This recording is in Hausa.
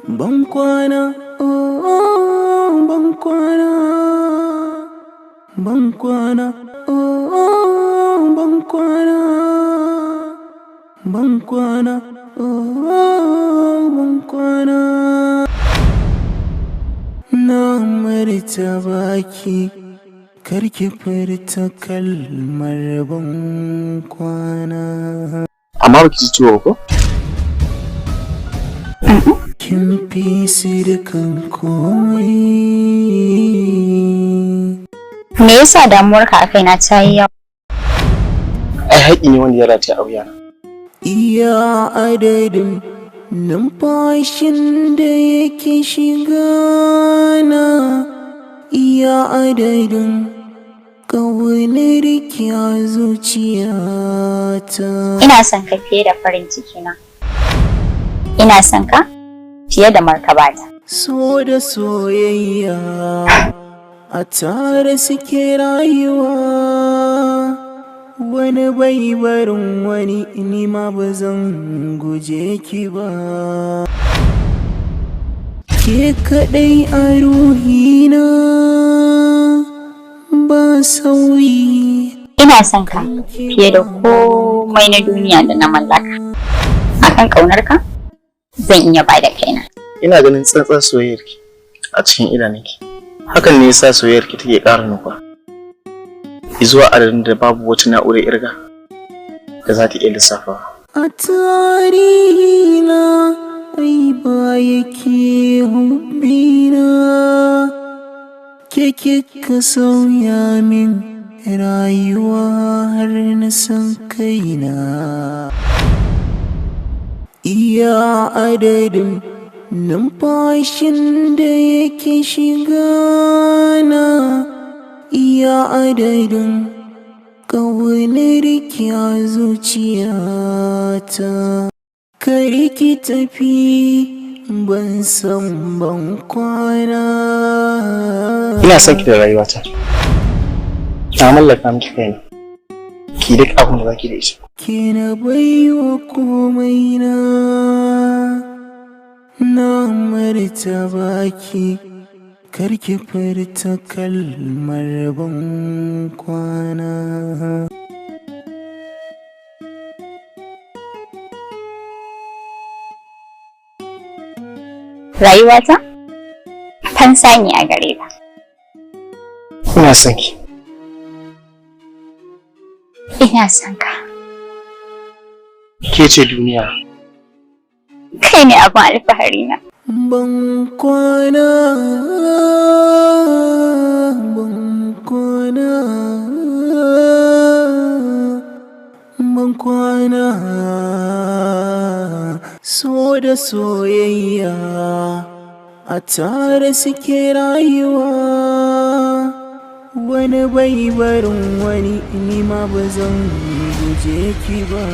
Ban kwana, oh, ban kwana. Ban kwana, oh, ban kwana. Ban kwana, oh, ban kwana. Na marta baki, karki furta kalmar ban kwana. Amma baki ji ciwo ko? Kin fi su dukan komai. Me yasa damuwarka a kaina ta yi yawa? Ai haƙi ne wanda ya rataya a wuyana. Iya adadin numfashin da yake shiga na, iya adadin ƙaunar ki a zuciyata. Ina son ka fiye da farin ciki na. Ina son ka fiye da martabata. So da soyayya a tare suke rayuwa, wani bai barin wani, ni ma ba zan guje ki ba. Ke kaɗai a ruhina ba sauyi. Ina son ka fiye da komai na duniya da na mallaka. Akan ƙaunarka zan iya bada kaina. Ina ganin tsantsan soyayyarki a cikin idanunki. Hakan ne yasa soyayyarki take ƙara nufa zuwa adadin da babu wata na'urar irga da za ta iya lissafawa. A tarihina ai ba yake hubbina, ke kika sauya min rayuwa har na san kaina. Iya adadin numfashin da yake shiga na, iya adadin ƙaunar ki a zuciyata. Kar ki tafi, ban san ban kwana. Ina son ki da rayuwata. Na mallaka miki kaina. Ki duk abin da zaki da ita. Ke na baiwa komai na, na marta baki, karki furta kalmar ban kwana. Rayuwata fansa ne a gare ka. Ina son ki. Ina son ka. Ke ce duniya. Kai ne abin alfahari na. Ban kwana, ban kwana, ban kwana. So da soyayya a tare suke rayuwa, wani bai barin wani, ni ma ba zan guje ki ba.